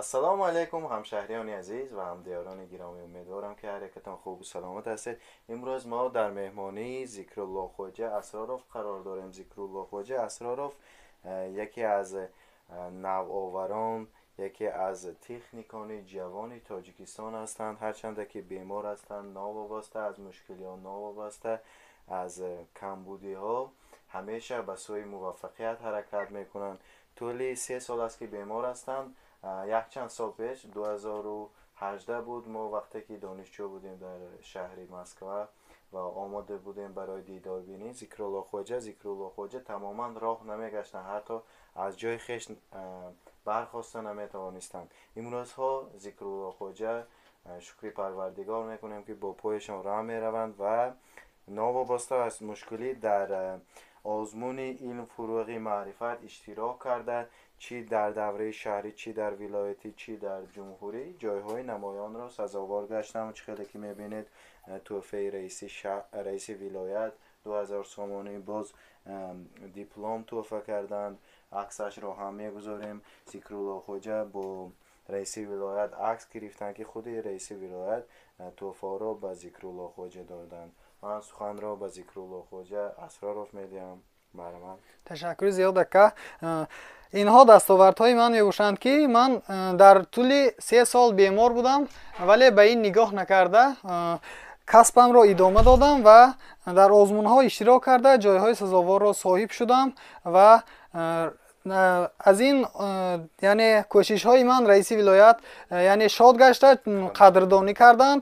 Ассалому алайкум ҳамшаҳриёни азиз ва ҳамдиёрони гиромӣ. Умедворам ки ҳар якатон хубу саломат ҳастед. Имрӯз мо дар меҳмонии Зикрулло Хоҷа Асроров қарор дорем. Зикрулло Хоҷа Асроров яке аз навоварон, яке аз техникони ҷавони Тоҷикистон ҳастанд. Ҳарчанде ки бемор ҳастанд, новобаста аз мушкилиҳо, новобаста аз камбудиҳо, ҳамеша ба сӯи муваффақият ҳаракат мекунанд. Тӯли 3 сол аст ки бемор ҳастанд. Якчанд сол пеш, 2018 буд, мо вақте ки донишҷӯ будем дар шаҳри Москва ва омода будем барои дидорбинӣ Зикрулло Хоҷа, Зикрулло Хоҷа тамоман роҳ намегаштанд, ҳатто аз ҷои хеш бархоста наметавонистанд. Имрӯзҳо Зикрулло Хоҷа, шукри Парвардигор мекунем, ки бо пояшон роҳ мераванд ва новобаста аз мушкилӣ дар озмуни илм фурӯғи маърифат иштирок карда, чӣ дар давраи шаҳрӣ, чӣ дар вилоятӣ, чӣ дар ҷумҳурӣ ҷойҳои намоёнро сазовор гаштанд. Чӣ хеле ки мебинед, тӯҳфаи раиси вилоят 2000 сомонӣ, боз диплом тӯҳфа карданд. Аксашро ҳам мегузорем. Зикрулло Хоҷа бо раиси вилоят акс гирифтанд, ки худи раиси вилоят тӯҳфаро ба Зикрулло Хоҷа доданд. Ман суханро ба Зикрулло Хоҷа Асроров медиҳам. Марҳамат. Ташаккури зиёд, ака. Инҳо дастовардҳои ман мебошанд, ки ман дар тӯли 3 сол бемор будам, вале ба ин нигоҳ накарда касбамро идома додам ва дар озмунҳо иштирок карда, ҷойҳои сазоворро соҳиб шудам. Ва аз ин, яъне, кӯшишҳои ман раиси вилоят, яъне, шод гашта, қадрдонӣ карданд,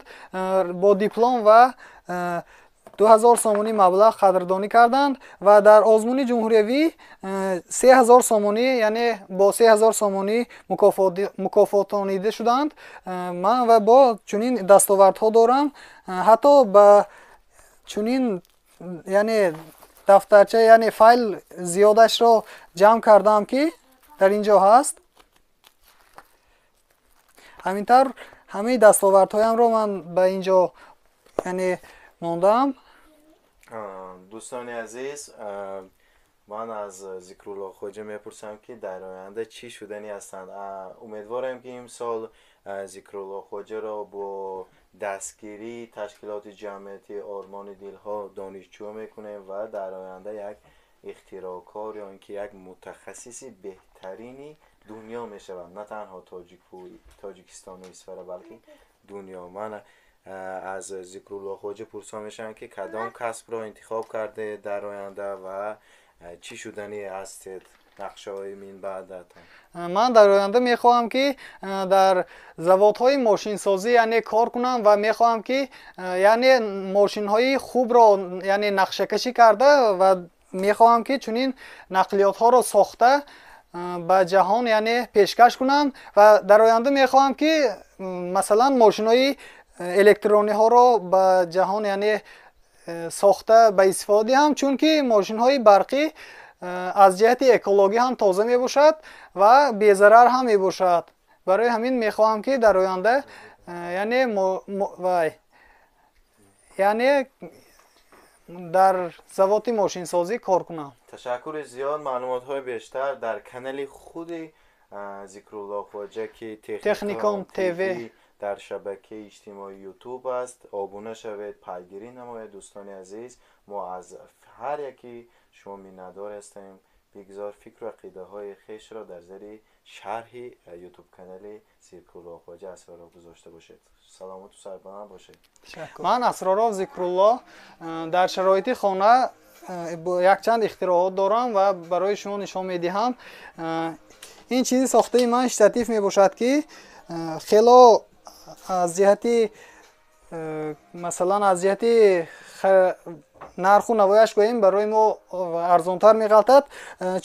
бо диплом ва 2000 сомонӣ маблағ қадрдонӣ карданд ва дар озмуни ҷумҳуриявӣ 3000 сомонӣ, яъне бо 3000 сомонӣ мукофотонида шуданд. Ман ва бо чунин дастовардҳо дорам, ҳатто ба чунин, яъне, дафтарча, яъне файл зиёдашро ҷамъ кардам, ки дар ин ҷо ҳаст. Ҳамин тавр ҳамаи дастовардҳоямро ман ба ин ҷо, яъне, мондаам. Дӯстони азиз, ман аз Зикрулло Хоҷа мепурсам, ки дар оянда чӣ шуданӣ ҳастанд. Умедворем, ки имсол Зикрулло Хоҷаро бо дастгирии ташкилоти ҷамъиятии Ормони дилҳо донишҷӯ мекунем ва дар оянда як ихтироъкор ё ин ки як мутахассиси беҳтарини дунё мешавад, на танҳо Тоҷикистону Исфара, балки дунё. Ман аз Зикрулло Хоҷа пурсон мешавам, ки кадом касбро интихоб кардед дар оянда ва чӣ шуданӣ ҳастед, нақшаҳои минбаъдатон. Ман дар оянда мехоҳам, ки дар заводҳои мошинсозӣ, яъне, кор кунам ва мехоҳам, ки, яъне, мошинҳои хубро, яъне, нақшакашӣ карда ва мехоҳам, ки чунин нақлиётҳоро сохта ба ҷаҳон, яъне, пешкаш кунам. Ва дар оянда мехоҳам, ки масалан мошинҳои электрониҳоро ба ҷаҳон, яъне, сохта ба истифода диҳам, чунки мошинҳои барқӣ аз ҷиҳати экологӣ ҳам тоза мебошад ва безарар ҳам мебошад. Барои ҳамин мехоҳам, ки дар оянда, яъне, вай, яъне, дар заводи мошинсозӣ кор кунам. Ташаккури зиёд. Маълумотҳои бештар дар канали худи Зикрулло Хоҷа, ки Техником ТВ дар шабакаи иҷтимоии Ютуб аст. Обуна шавед, пайгирӣ намоед. Дӯстони азиз, мо аз ҳар яки шумо миннатдор ҳастем. Бигзор фикру ақидаҳои хешро дар зери шарҳи Ютуб канали Зикрулло Хоҷа Асроров гузошта бошед. Саломату сарбаланд бошед. Ман Асроров Зикрулло дар шароити хона якчанд ихтироот дорам ва барои шумо нишон медиҳам. Ин чизи сохтаи ман штатив мебошад, ки хело аз ҷиҳати, масалан, аз ҷиҳати нарху навояш гӯем, барои мо арзонтар меғалтад,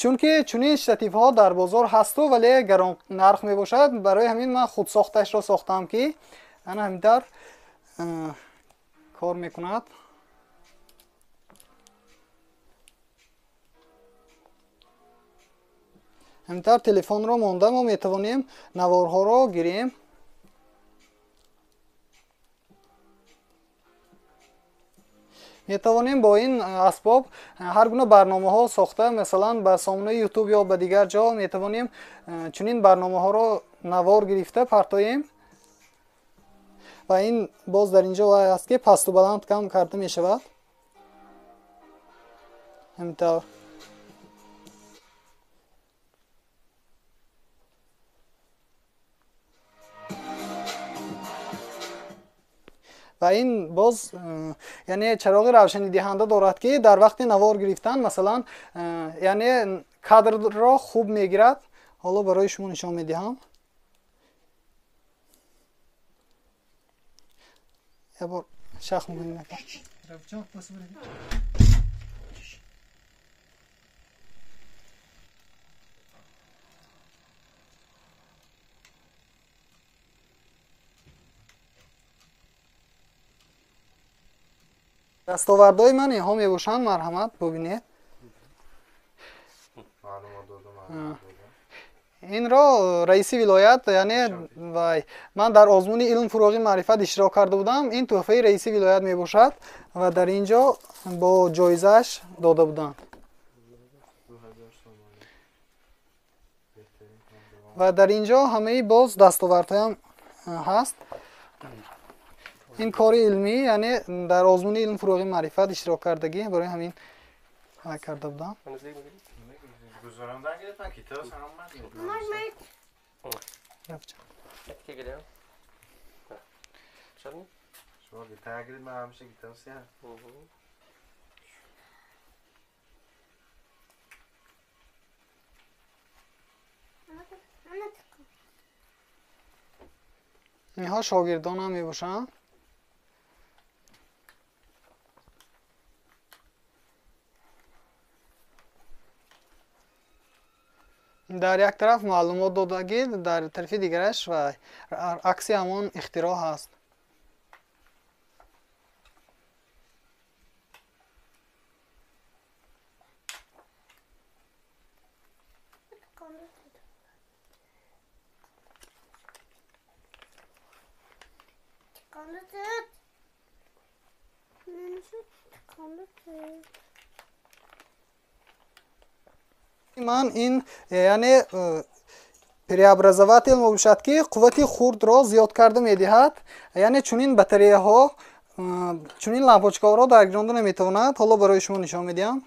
чунки чунин штативҳо дар бозор ҳасту, вале гарон нарх мебошад. Барои ҳамин ман худсохташро сохтам, ки ана ҳамин тавр кор мекунад. Ҳамин тавр телефонро монда мо метавонем наворҳоро гирем. Метавонем бо ин асбоб ҳар гуна барномаҳо сохта, масалан ба сомонаи YouTube ё ба дигар ҷо метавонем чунин барномаҳоро навор гирифта партоем. Ва ин боз дар инҷо аст ки пасту баланд кам карда мешавад. Ҳаминтавр. Ва ин боз яъне чароғи равшанидиҳанда дорад ки дар вақти навор гирифтан масалан яъне кадрро хуб мегирад. Ҳоло барои шумо нишон медиҳам. Як бор шах мекунем. Дастовардҳои ман инҳо мебошанд. Марҳамат, бубинед. Инро раиси вилоят, яъне вай, ман дар озмуни илм фурӯғи маърифат иштирок карда будам. Ин тӯҳфаи раиси вилоят мебошад ва дар ин ҷо бо ҷоизааш дода буданд. Ва дар ин ҷо ҳамаи боз дастовардҳоям ҳаст. Ин кори илмӣ, яъне дар озмуни илм фурӯғи маърифат иштирок кардагӣ, барои ҳамин карда будам. Инҳо шогирдонам мебошанд. Дар як тараф маълумот додагӣ, дар тарафи дигараш ва акси ҳамон ихтироъ ҳаст. Ман ин яъне преобразователь мебошад ки қуввати хурдро зиёд карда медиҳад. Яъне чунин батареяҳо, чунин лампочкаҳоро даргиронда наметавонад. Ҳоло барои шумо нишон медиҳам.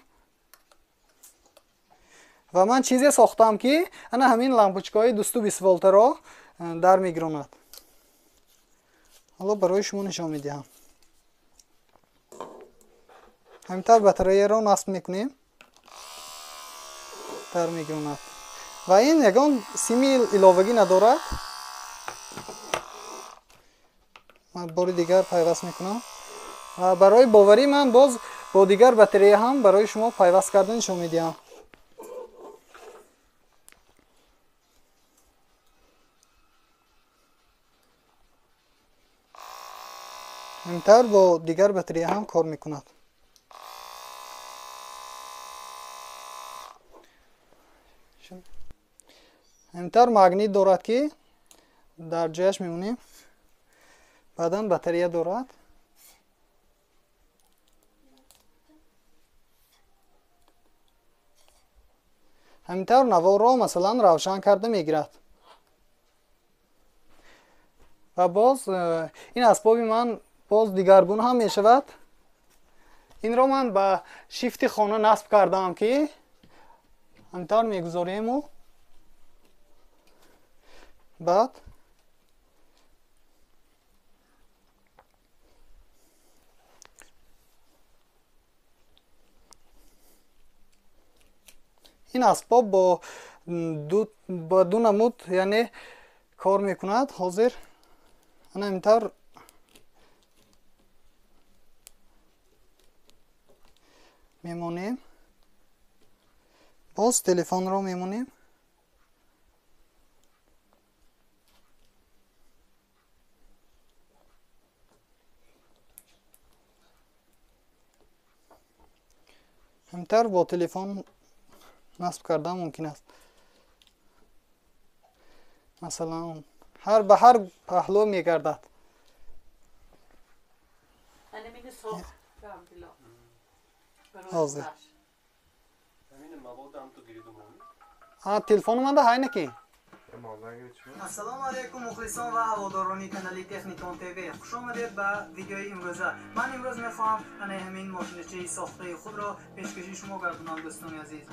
Ва ман чизе сохтам ки ана ҳамин лампочкаҳои 220 волтаро дар мегиронад. Ҳоло барои шумо нишон медиҳам. Ҳаминтавр батареяро насб мекунем, дар мегиронад. Ва ин ягон сими иловагӣ надорад. Ман бори дигар пайваст мекунам. Ва барои боварӣ ман боз бо дигар батарея ҳам барои шумо пайваст карда нишон медиҳам. Ҳаминтавр бо дигар батарея ҳам кор мекунад. Ҳаминтавр магнит дорад ки дар ҷояш мемонем. Баъдан батарея дорад. Ҳаминтавр наворро масалан равшан карда мегирад. Ва боз ин асбоби ман боз дигаргун ҳам мешавад. Инро ман ба шифти хона насб кардаам ки ҳаминтавр мегузорему баъд ин асбоб бо ду намуд яъне кор мекунад. Ҳозир ана ҳаминтавр мемонем, боз телефонро мемонем. Ҳаминтавр бо телефон насб кардан мумкин аст. Масалан ба ҳар паҳлӯ мегардад. Ҳозир. Телефон омада ҳай наки. Ассалому алайкум, мухлисон ва ҳаводорони канали Техникон ТВ. Хуш омадед ба видеои имрӯза. Ман имрӯз мехоҳам ана ҳамин мошиначаи сохтаи худро пешкаши шумо гардонам, дӯстони азиз.